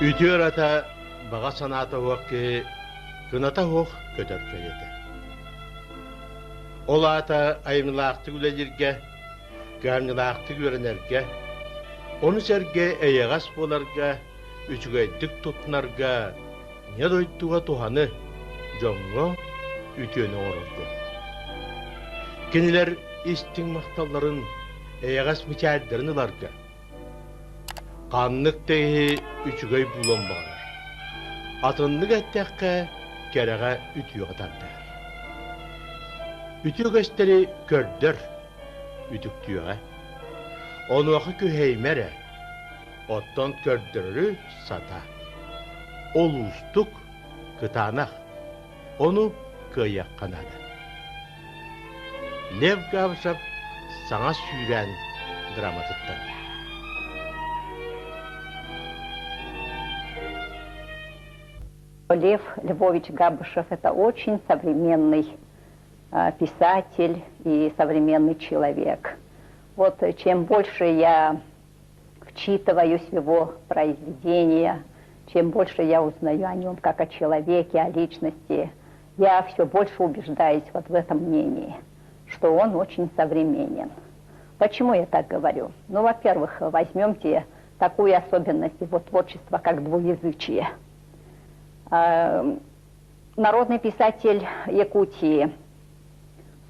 Үтүө ырата баҕа санаата суох киһи кыната суох көтөр кэриэтэ. Ол аата айымньылаахтык үлэлииргэ, кыһамньылаахтык үөрэнэргэ, ону сэргэ эйэҕэс буоларга, үчүгэйдик туттунарга, ийэ дойдуга туһаны, дьоҥҥо үтүөнү оҥорорго. Кинилэр истиҥ махталларын, эйэҕэс мичээрдэрин ыларга, Ханнык да киһи үчүгэй буолуон баҕарар. Атыннык эттэххэ, кэрэҕэ үтүөҕэ тардыһар. Үтүө үгэстэри көрдөр, үтүктүөҕэ. Онуоха күһэйимэ эрэ, оттон көрдөрөрү сатаа. Ол уустук, кытаанах, ону кыайыахха наада. Лев Габышев саҥа сүүрээн драматыттан. Лев Львович Габышев – это очень современный писатель и современный человек. Вот чем больше я вчитываюсь в его произведения, чем больше я узнаю о нем как о человеке, о личности, я все больше убеждаюсь вот в этом мнении, что он очень современен. Почему я так говорю? Ну, во-первых, возьмемте такую особенность его творчества, как двуязычие. Народный писатель Якутии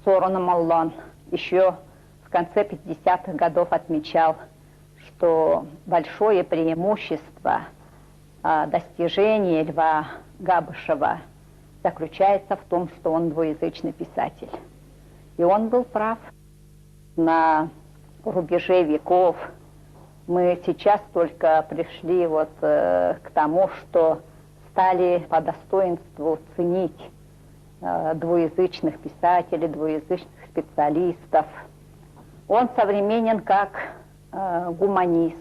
Сорон Маллон еще в конце 50-х годов отмечал, что большое преимущество достижения Льва Габышева заключается в том, что он двуязычный писатель. И он был прав. На рубеже веков мы сейчас только пришли вот к тому, что стали по достоинству ценить двуязычных писателей, двуязычных специалистов. Он современен как гуманист.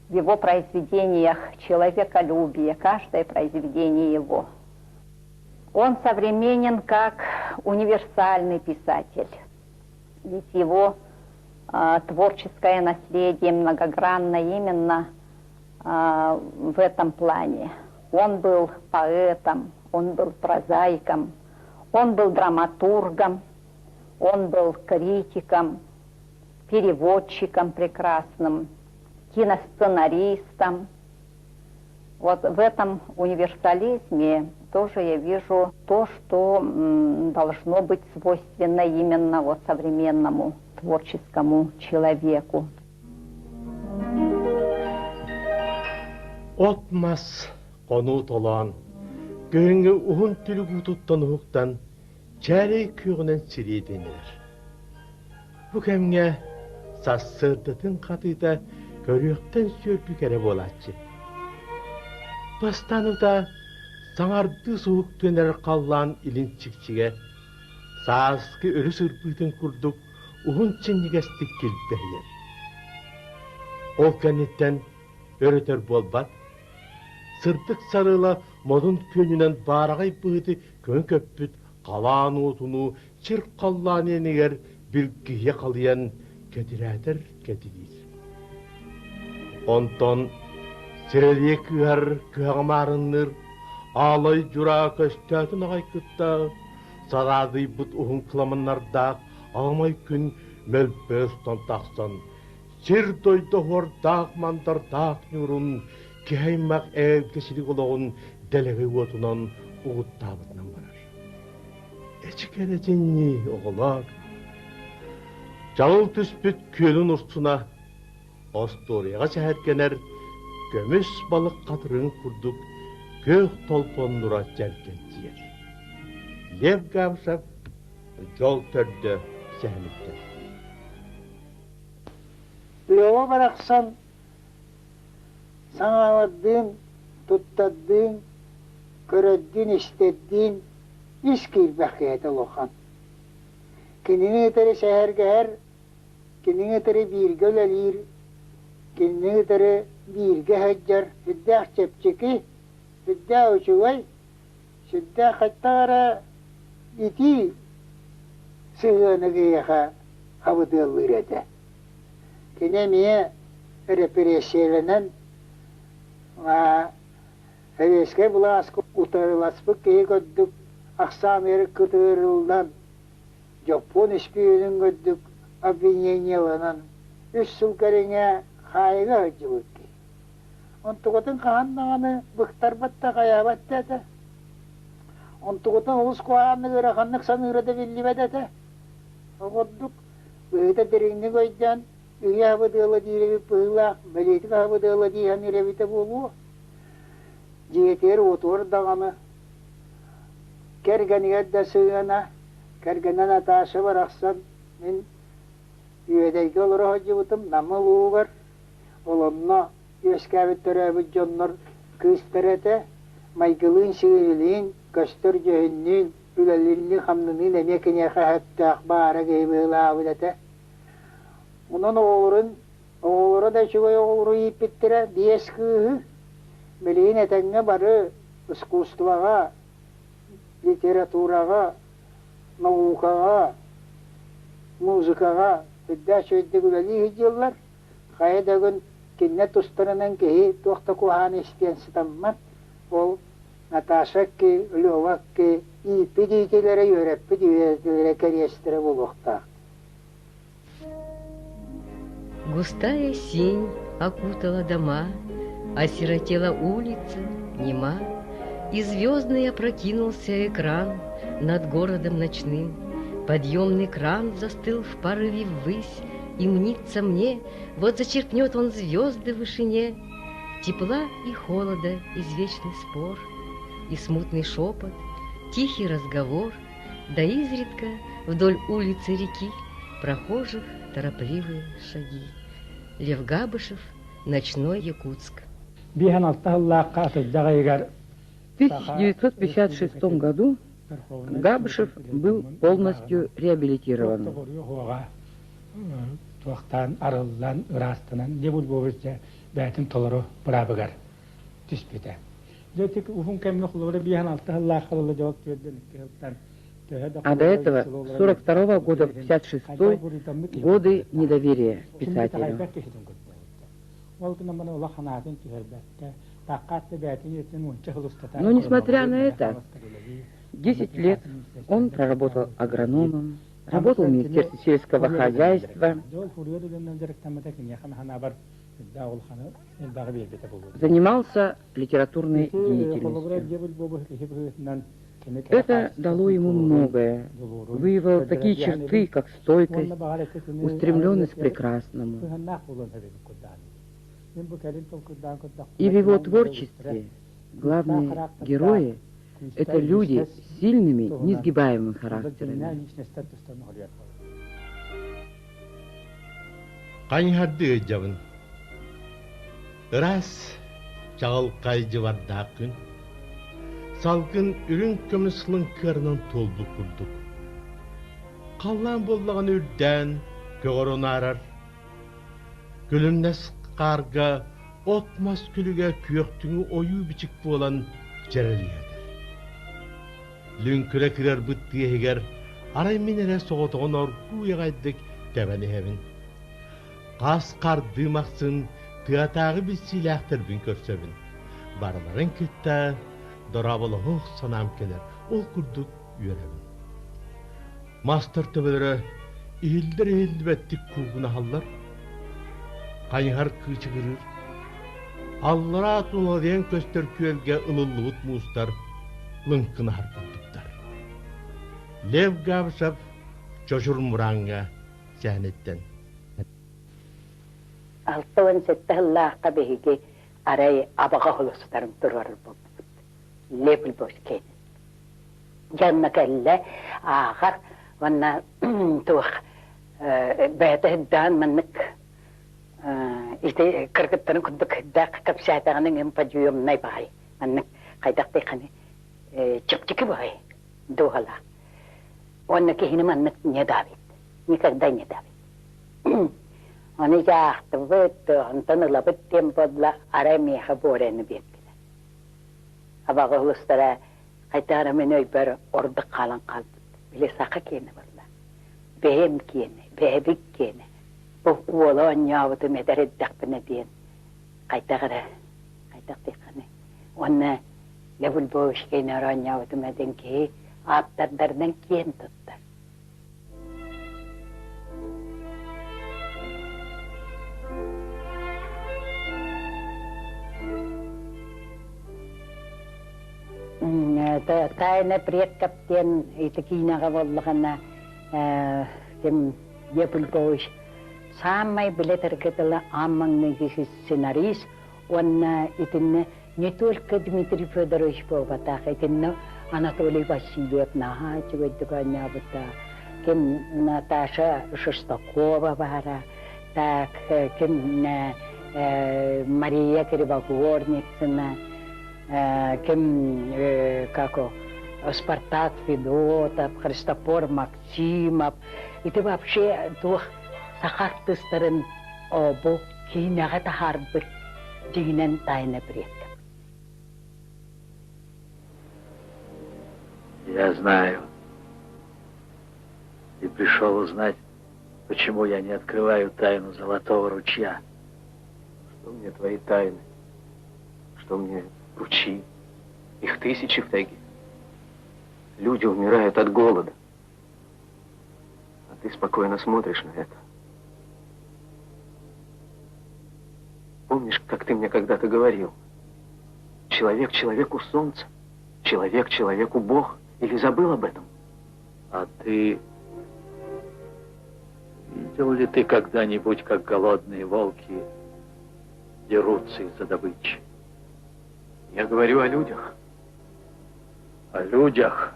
В его произведениях человеколюбие, каждое произведение его. Он современен как универсальный писатель. Ведь его творческое наследие многогранно именно в этом плане. Он был поэтом, он был прозаиком, он был драматургом, он был критиком, переводчиком прекрасным, киносценаристом. Вот в этом универсализме тоже я вижу то, что должно быть свойственно именно вот современному творческому человеку. От-мас хонуу толоон, күһүҥҥү уһун түлүк уутуттан уһуктан, чээрэй күөҕүнэн сириэдинэр. Бу кэмҥэ сарсыардатын хатыыта көрүөхтэн сүөргү кэрэ буолааччы. Бастаан утаа саҥардыы суһуктуйан эрэр халлаан илин чикчигэ сааскы өрүс ырбыытын курдук уһун синньигэстик килбэһийэр. Ол кэнниттэн өр-өтөр буолбат, сырдык сарыала модун күөнүнэн баараҕай быһыты көҥү көппүт халаан уотунуу сир халлаан иэнигэр билгиһийэ халыйан кэтирээтэр кэтириир. Онтон сирэлиэ кыыһар кыһаҕа маарынныыр аалай дьураа көстөөтүн аҕай кытта сараадыйбыт уһун кыламаннардаах аламай күн мөлбөөстөн тахсан сир-дойду оһуордаах-мандардаах ньуурун киһи аймах эгэлгэ силик олоҕун дэлэгэй уотунан угуттаабытынан барар. Эчи кэрэтиннии, оҕолоор! Дьалыл түспүт күөлүн урсуна остуоруйаҕа сэһэргэнэр көмүс балык хатырыгын курдук күөх толбоннура дьэргэлдьийэр. Лев Габышев Дьол төрдө сэһэниттэн. Лева барахсан саҥалардыын, туттардыын, көрөрдүүн-истэрдиин ис киирбэх киһитэ улахан. Кинини кытары сэһэргэһэр, кинини кытары бииргэ үлэлиир, кинини кытары бииргэ сылдьар сүрдээх чэпчэки, сүрдээх үчүгэй, сүрдээх хайдах эрэ итии сыһыаны киһиэхэабыдыаллыыр этэ. Кини эмиэ репрессиялэнэн. Сэбиэскэй былааска утарыласпыт киһи көрдүк ахсааныгар кытыырыллан, Дьоппуон испииһигин көрдүк обвинениеланан үс сыл кэриҥэ хаайыыга сылдьыбыт киһи. Онтукатын хаһан даҕаны быктарбат да хайаабат да этэ. Онтукатын олус куһаҕаннык ыараханнык саныыра да биллибэт этэ. Ол курдук быһыыта дириҥник өйдөөн үйэ аһабыдыала диир эбит быһыылаах, бэлиитик аһабыдыала дии саныыр эбитэ буолуо. Дьиэтигэр-уотугар даҕаны кэргэнигэр да сыһыана, кэргэнэ Наташа барахсан мин Үөдэйгэ олоро сылдьыбытым Нам улууһугар. Ол онно үөскээбит төрөөбүт дьоннор кыыстара этэ, майгылыын-сигилилиин, көстөр дьүһүннүүн, үлэлиинни-хамнаныын эмиэ киниэхэ сөптөөх баара киһи быһыылаабыт этэ. Онон оҕолорун, оҕолоро да үчүгэй оҕолору ииппиттэрэ, биэс кыыһы. Билигин этэҥҥэ бары искусствоҕа, литератураҕа, наукаҕа, музыкаҕа үрдээх үчүгэйдик үлэлии сылдьаллар. Хайа да күн кинилэр тустарынан киһи туох да куһаҕаны истиэн сатаммат. Ол Наташа ки, Лева ки ииппит иитиилэрэ, үөрэппит үөрэтиилэрэ кэриэстэрэ буолуохтаах. Густая синь окутала дома, Осиротела улица, нема, И звездный опрокинулся экран Над городом ночным. Подъемный кран застыл в порыве ввысь, И мнится мне, вот зачерпнет он звезды в вышине. Тепла и холода извечный спор, И смутный шепот, тихий разговор, Да изредка вдоль улицы реки Прохожих торопливые шаги. Лев Габышев, Ночной Якутск. Биһэн алта сыллаахха атырдьах ыйыгар В 1956 году Габышев был полностью реабилитирован. Туохтаан арыллан, ыраастанан, дьэ булбубут бэйэтин толору быраабыгар түспүтэ. Дьэ ити уһун кэмҥэ холобура биэһэн алта сыллаахха дылы дьол түөрдэн икки сылтан А до этого 42 года в 56 годы недоверия писателю. Но несмотря на это, 10 лет он проработал агрономом, работал в Министерстве сельского хозяйства, занимался литературной деятельностью. Это дало ему многое, выявило такие черты, как стойкость, устремленность к прекрасному. И в его творчестве главные герои – это люди с сильными, несгибаемыми характерами. Хайыһардыы ыдьабын. Ыраас, чаҕылхай дьыбардаах күн. Салгын үрүҥ көмүс лыҥкыарынан туолбут курдук. Халлаан буоллаҕына үрдээн, көҕөр унаарар. Күлүмнэс хаарга от-мас күлүгэ күөхтүҥү ойуу-бичик буолан дьэрэлийэтэр. Лүҥкүрэ кырарбыт тыаһыгар арай мин эрэ соҕотоҕун оргууй аҕайдык тэбэн иһэбин. Хас хардыы махсын тыатааҕы билсиилээхтэрбин көрсөбүн. Барыларын кытта дорооболоһуох санаам кэлэр, ол курдук үөрэбин. Мастар төбөлөрө иһиллэр-иһиллибэттик куугунаһаллар. Хайыһар кыычыгырыыр. Аллараа туналыйан көстөр күөлгэ ылыллыбыт муустар лыҥкынаһар курдуктар. Лев Габышев Чочур Мурааҥҥа сэһэниттэн. 67 сыллаахха биһиги арай абаҕа холустарын туруорбуппут. Лев Львовский. Дьонно кэллэ ааҕар уонна туох бэйэтэ сырдаан маннык ити кыргыттарын курдук сырдаах кэпсээтэҕинэ им подъемнай баҕай маннык хайдах дыханы чэпчэки баҕай дууһалаах уонна киһини маннык не давит никогда не давит ону дьаахтыбыт онтон ылабыт диэн буолла арай миэхэ буораны биэрдилэр абаҕа улустара хайдах эрэ мин өйбөр ордук хаалан хаалбыт. Били саха киэнэ буолла. Бэйэм киэнэ, бэйэбит киэнэ. Бу уола оонньообутум эдэр эрдэхпинэ диэн хайдах эрэ Хайдах диэххиний. Уонна Лев Львович оонньообутум этин киһи ааптардарынан киэн туттар. Тайна предков диэн ити киинэҕэ буоллаҕына ким Лев Львович саамай билэ тылы аан маҥнайгы сценарист уонна итиннэ не только Дмитрий Федорович буолбатах, итиннэ Анатолий Васильев наһаа үчүгэйдик оонньообута, ким Наташа Шестакова баара, так ким Мария Кривогорницына, ким как Спартак Федотов, Христофор Максимов, ити вообще туох саха артыыстарын бу киинэҕэ таһаарбыт дьиҥинэн тайна предков. Я знаю. И пришел узнать, почему я не открываю тайну Золотого ручья. Что мне твои тайны? Что мне ручьи? Их тысячи в тайге. Люди умирают от голода. А ты спокойно смотришь на это. Помнишь, как ты мне когда-то говорил? Человек человеку солнце, человек человеку Бог. Или забыл об этом? А ты видел ли ты когда-нибудь, как голодные волки дерутся из-за добычи? Я говорю о людях. О людях?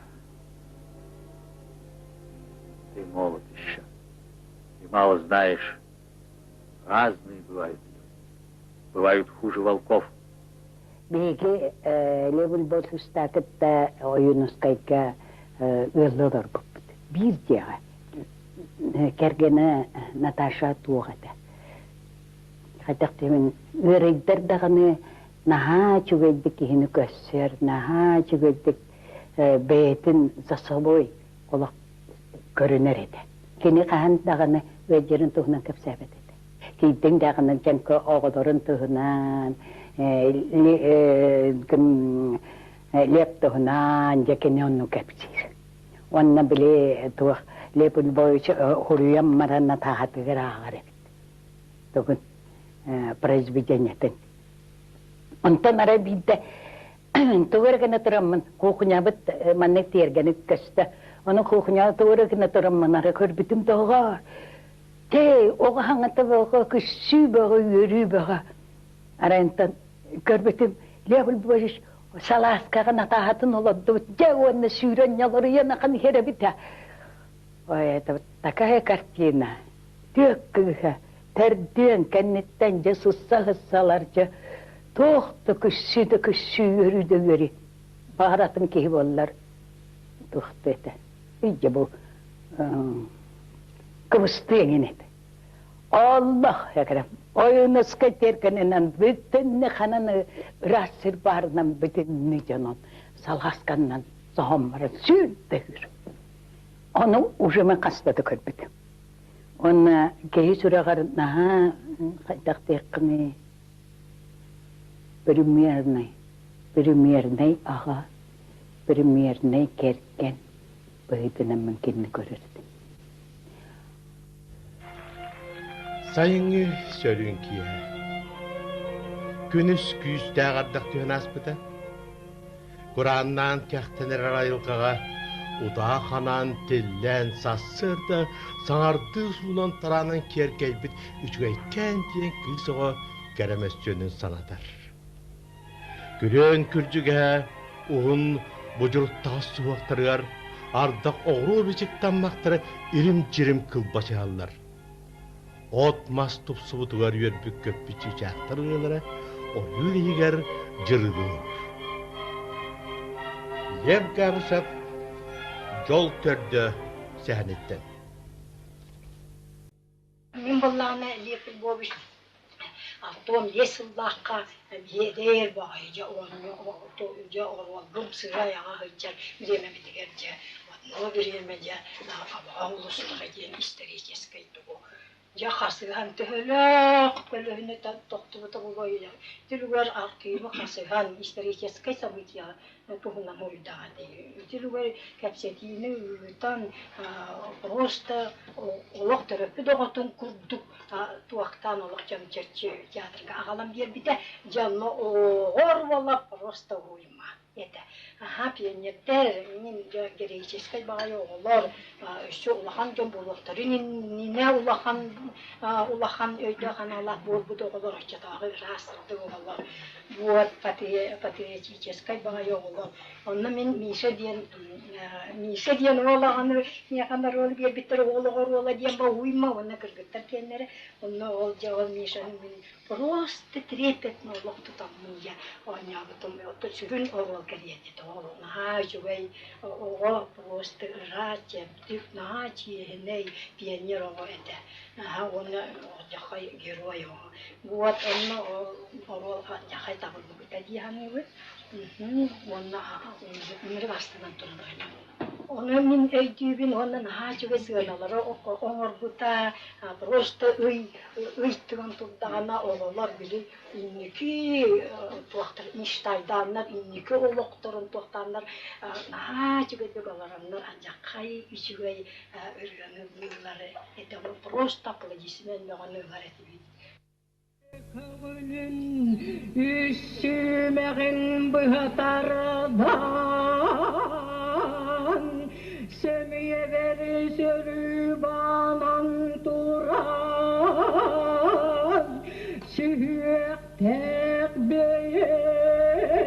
Ты молод еще и мало знаешь. Разные бывают люди. Бывают хуже волков. Биһиги Лев Львович кытта Ойуунускайга ыаллыы олорбуппут. Биир дьиэҕэ. Кэргэнэ Наташа туох этэ. Хайдах диэмин ыарыйдар даҕаны наһаа үчүгэйдик киһини көрсөр, наһаа үчүгэйдик бэйэтин за собой олох көрүнэр этэ. Кини хаһан даҕаны ыалдьарын туһунан кэпсээбэт этэ. Тиийдиҥ даҕаны дьэҥкэ оҕолорун туһунан, Лев туһунан дьэ кини онну кэпсиир. Уонна били туох Лев Львович хуруйан баран Натаһатыгар ааҕар эбит. Тугун произведениетын. Онтон арай биирдэ тугу эрэ гына тураммын куукунябыт маннык тиэргэни көстө. Ону куукуняҕа тугу эрэ гына тураммын ары көрбүтүм тоҕо Тээ, оҕо хаҥата бөҕө, күссүү бөҕө, үөрүү бөҕө. Арайынтан көрбүтүм, Лев Львович салааскаҕа Натаһатын олордубут. Дьэ уонна сүүрэн ньолоруйан ахан иһэр эбит. Ой, это вот такая картина. Түөх кыыһа төрдүөн кэнниттэн дьэ сысса-сыссалар дьэ туох да күссүү да күссүү үөрүү да үөрүү. Баҕаратын киһи буоллар туох да этэ. Дьэ бу кыбыстыы эҥин этэ. Аллах экрем. Ойуунускай тиэргэнинэн бүтүннү ханан ыраас сир баарынан бүтүннү дьонун салаасканнан соһомморон сүүрдэ үр. Ону уже мен хаста да көрбүтүм. Уонна киһи сүрэҕэр наһаа хайдах диэххиний примерный, примерный аҕа, примерный кэргэн быһыытынан кинини көрөр этим. Сайыҥҥы сөрүүн киэһэ. Күнүс күүстээх ардах түһэн ааспыта. Курааннаан кэхтэнэр айылҕаҕа утаа ханаан тиллээн сарсыарда саҥардыы суунан тараанан киэркэйбит үчүгэйкээн диэн кыыс оҕо кэрэ мөссүөнүн санатар. Күрүөн күрдьүгэһэ уһун будьуруттаҕас суһуохтарыгар ардах оҕуруо бичик таммахтара ирим-дьирим кылбачыһаллар. От-мас тупсубутугар үөрбүт-көппүт чыычаахтар ырыалара ойуур иһигэр дьырылыыр. Лев Габышев «Дьол төрдө» сэһэниттэн. Мин буоллаҕына Лев Львович 65 сыллаахха биэдээр баҕайы дьэ дьэ оруолбум сыра айаҕа сылдьар бириэмэбитигэр дьэ одно бириэмэ дьэ Абаҕа улустара диэн историческай тугу. Дьэ хасыһан төһөлөөх көлөһүнэ тохтубута буолуой түлүгэр архивы хасыһан историческай события туһунан суруйдаҕа дии. Түлүгэр кэпсэтиини ыытан просто олох төрөппүт оҕотун курдук туохтаан олох чөмчөччү театрга аҕалан биэрбитэ. Дьэ онно оҕор уола просто уйма. этэ. Аһаа, пионердэр, мин дьэ героическай баҕайы оҕолор өссө улахан дьон буолуохтарын иннинэ улахан улахан өйдөөх-санаалаах буолбут оҕолор оччотооҕу ыраас сырдык оҕолор вот патриотическай баҕайы оҕолор. Онно мин Миша диэн Миша диэн уол аҕаны миэхэ оруолу биэрбиттэр уол оҕо оруола диэн ба уйма уонна кыргыттар киэннэрэ онно ол дьэ ол Мишаны мин Просто трепетно олох тутаммын дьэ оонньообутум. Оттон сүрүн оруол кэриэтэ этэ. Ол наһаа үчүгэй оҕо просто ыраас, чэбдик, наһаа чиэһинэй пионер оҕо этэ. Наһаа уонна дьахай герой оҕо. Вот онно ол оруол дьахай табыллыбыта дии саныыбын. Уонна ынырык астынан туран оонньообутум. Ону мин өйдүүбүн уонна наһаа үчүгэй сыаналары оҥорбута, просто ый ый тыган турдаҕына оҕолор били инники туохтар мечтайдааннар инники олохторун туохтааннар наһаа үчүгэйдик олороннор алдьархай үчүгэй ырыаны ыллыыллар этэ просто аплодисмент бөҕөнү ылар этибит. Көҥүлүн үссүмэҕин быһа тардан, сөмүйэбэр сөрүү баанан туран, сүһүөхтээх бэйэ.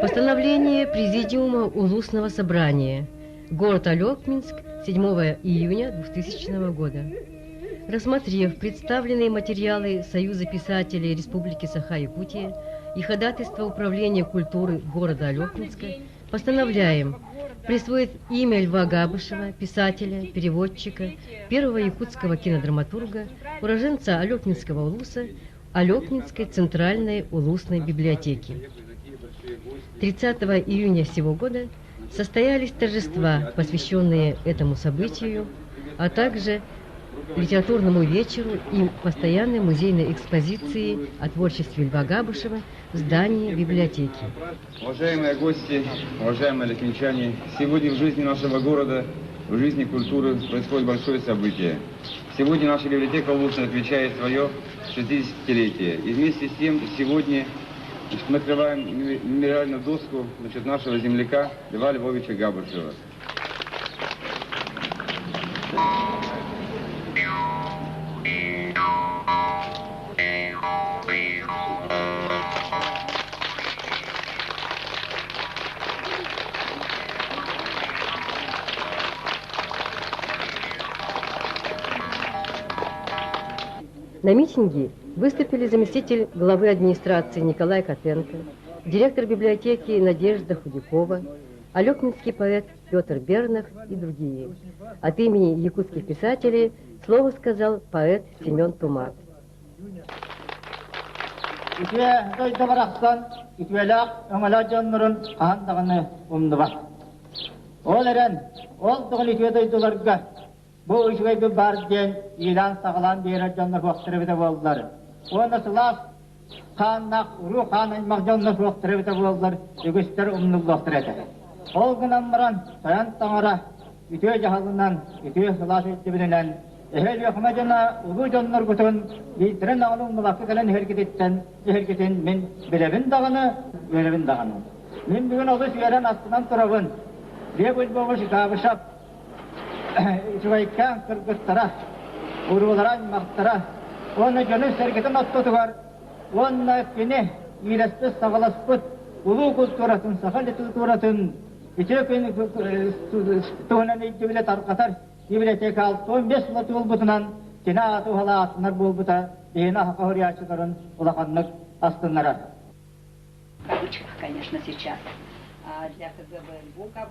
Постановление Президиума Улусного собрания. Город Олекминск, 7 июня 2000 года. Рассмотрев представленные материалы Союза писателей Республики Саха-Якутия и ходатайство Управления культуры города Олекминска, постановляем присвоить имя Льва Габышева, писателя, переводчика, первого якутского кинодраматурга, уроженца Олекминского улуса, Олекминской центральной улусной библиотеки. 30 июня сего года состоялись торжества, посвященные этому событию, а также литературному вечеру и постоянной музейной экспозиции о творчестве Льва Габышева в здании библиотеки. Уважаемые гости, уважаемые ликвинчане, сегодня в жизни нашего города, в жизни культуры происходит большое событие. Сегодня наша библиотека Улусная отмечает свое 60-летие. И вместе с тем сегодня значит, мы открываем мемориальную доску значит, нашего земляка Льва Львовича Габышева. На митинге выступили заместитель главы администрации Николай Котенко, директор библиотеки Надежда Худякова, алекминский поэт Петр Бернов и другие. От имени якутских писателей слово сказал поэт Семен Тумат. Үтүө дойду барахсан үтүөлээх өҥөлөөх дьоннорун хаһан даҕаны умнубат. Ол эрэн, ол даҕаны үтүө дойдуларга бу үчүгэйбит баар диэн иилээн-саҕалаан биэрэр дьоннор суохтара эбитэ буоллар. Уонна сылаас хааннаах уруу хаан аймах дьоннор суохтара эбитэ буоллар, үгүстэр умнуллуохтара этэ. Ол гынан баран, тойон таҥара үтүө дьаһалынан, үтүө сылаас өйдөбүлүнэн Эһэ Өлүөхүмэ дьоно улуу дьонноргутун биирдэрин даҕаны умнубакка кэлэн иһэргититтэн иһэргитин мин билэбин даҕаны, үөрэбин даҕаны. Мин бүгүн олус үөрэн астынан турабын. Лев Львович Габышев үчүгэйкээн кыргыттара, уруулара, аймахтара уонна дьону-сэргэтин ортотугар уонна кини иилэспит-саҕаласпыт улуу култууратын, саха литературатын үтүө күн туһунан өйдөбүлэ тарҕатар Библиотека 65 сыла туолбутунан кини ааты уһалаатынар буолбута биһини аһаха суруйааччыларын улаханнык астыннарар. Конечно, сейчас.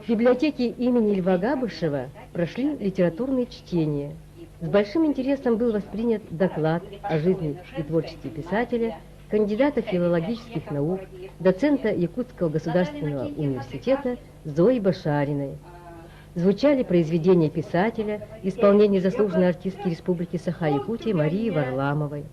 В библиотеке имени Льва Габышева прошли литературные чтения. С большим интересом был воспринят доклад о жизни и творчестве писателя, кандидата филологических наук, доцента Якутского государственного университета Зои Башариной. Звучали произведения писателя, исполнение заслуженной артистки Республики Саха-Якутия Марии Варламовой.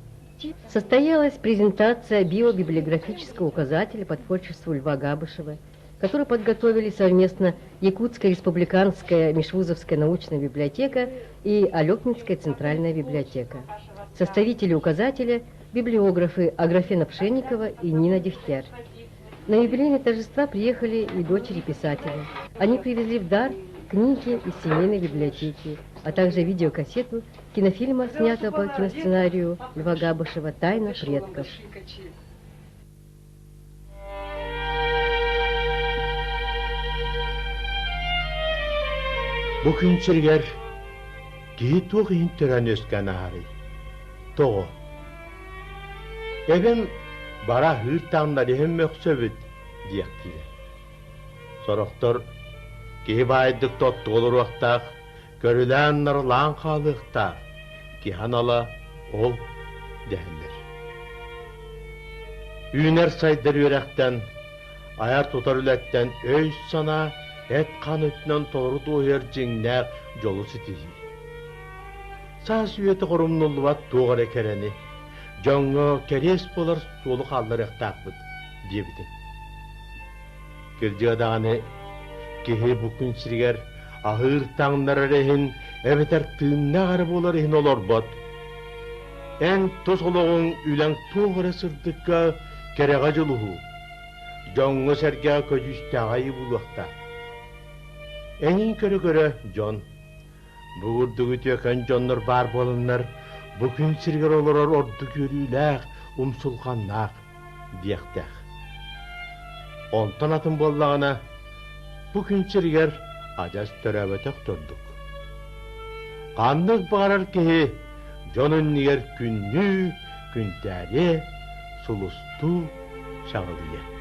Состоялась презентация биобиблиографического указателя по творчеству Льва Габышева, который подготовили совместно Якутская республиканская межвузовская научная библиотека и Алекминская центральная библиотека. Составители указателя – библиографы Аграфена Пшенникова и Нина Дегтярь. На юбилейные торжества приехали и дочери писателя. Они привезли в дар книги из семейной библиотеки, а также видеокассету кинофильма, снятого по киносценарию Льва Габышева «Тайна предков». Бу күн сиригэр киһи туох иһин төрөөн үөскээн ааһарый? Тоҕо? Эбэм бара аһыыр таҥнар иһин мөхсөбүт диэхтиирэ. Сорохтор киһи баайдык тоттуга олоруохтаах, көрүлээн-нарылаан хаалыахтаах, киһи анала ол дэһэллэр. Үүнэр-сайдар үөрэхтэн, айар-тутар үлэттэн өй-санаа, эт-хаан өттүнэн толору дуоһуйар дьиҥнээх дьолу ситиһии. Саас үйэтэ хорумнуллубат туох эрэ кэрэни, дьоҥҥо кэриэс буолар суолу хаалларыахтаахпыт диэбитим. Кырдьыга даҕаны, киһи бу күн сиригэр аһыыр таҥнарар иһин эбэтэр тыыннаах эрэ буолар иһин олорбот. Эн тус олоҕуҥ үлэҥ туох эрэ сырдыкка, кэрэҕэ дьулуһуу, дьоҥҥо-сэргэҕэ көдьүүстээх айыы булуохтаах. Эҥин көрө-көрө дьон, бу курдук үтүөкэн дьоннор баар буоланнар, бу күн сиригэр олорор ордук үөрүүлээх, умсулҕаннаах диэхтээх. Онтон атын буоллаҕына, бу күн сиригэр адьас төрөөбөтөх ордук. Ханнык баҕарар киһи дьон иннигэр күннүү, күндээриэ, сулустуу чаҕылыйа.